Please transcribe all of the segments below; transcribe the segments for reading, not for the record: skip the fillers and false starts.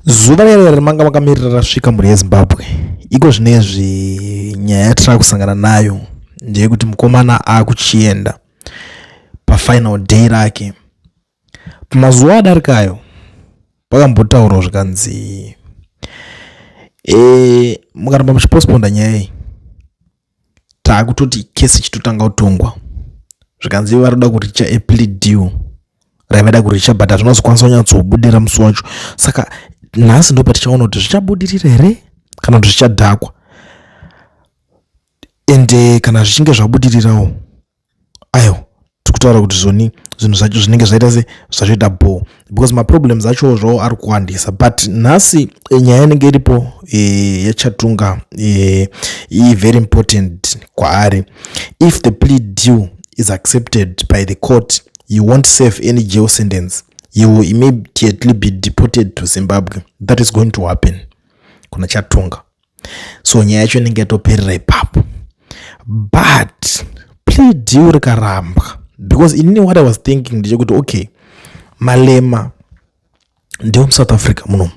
Zuva rero ramanga makamirira rasvika, mhuri yeZimbabwe. Iko zvinezvi nyaya yatiri kusangana nayo ndeyekuti mukomana akuchienda pafinal day rake. Pamazuva adarikayo pakambotaurwa zvikanzi mukaramba muchipostponda nyaya iyi, taakutoti kesi ichitotanga kutongwa. Zvikanzi vari kuda kureacha a plea deal raivada kureacha, but hazvina kuzokwanisa kunyatsobudira musi wacho. Saka nhasi ndo patichaona kuti zvichabudirira here kana kuti zvichadhakwa. Ende kana zvichinge zvabudirirawo, aiwa, tikutaura kuti zvoni zvinhu zvacho zvinenge zvaita se zvachoita bho, because maproblems acho zvawo ari kuwandisa. But nhasi nyaya inenge iripo yeChatunga very important kwaari. If the plea deal is accepted by the court, you won't serve any jail sentence. You will immediately be deported to Zimbabwe. That is going to happen kuna Chatunga. So nyaya yacho inenge yatoperera ipapo. But plea deal rikarambwa, because inini what I was thinking ndechekuti, okay, Malema ndewe muSouth Africa munomu.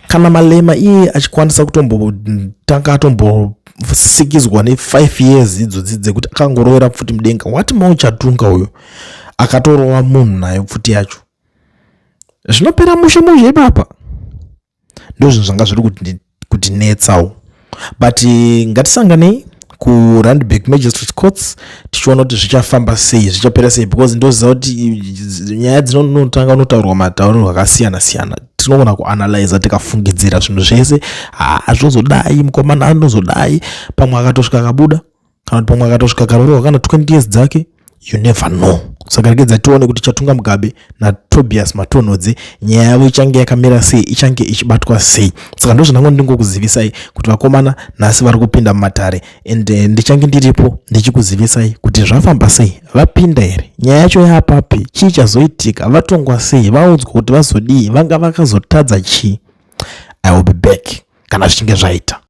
Kana Malema iye achikwanisa kutombotanga atombosikizwa ne5 years idzodzi dzekuti akangorovera pfuti mudenga, wati mauChatunga uyo akatorova munhu nayo pfuti yacho, zvinopera mushe mushe ipapa. Ndo zvinhu zvanga zviri kutinetsawo. But ngatisanganei kuRandburg Magistrate Courts tichiona kuti zvichafamba sei, zvichapera sei, because ndoziva kuti nyaya dzinonotanga unotaurwa mataurirwo akasiyana siyana. Tinogona kuanalyza, tikafungidzira zvinhu zvese, hazvozodai, mukomana anozodai, pamwe akatosvika akabuda, kana kuti pamwe akatosvika akaroorwa kana 20 years dzake. You never know. Saka regedza tione kuti Chatunga Mugabe naTobias Matonhodze nyaya yavo ichange yakamira sei, ichange ichibatwa sei. Saka ndo zvandango ndingokuzivisai kuti vakomana nhasi vari kupinda mumatare, and ndichange ndiripo ndichikuzivisai kuti zvafamba sei, vapinda here, nyaya yacho yapapi, chii chazoitika, vatongwa sei, vaudzwa kuti vazodii, vanga vakazotadza chii. I will be back kana zvichinge zvaita.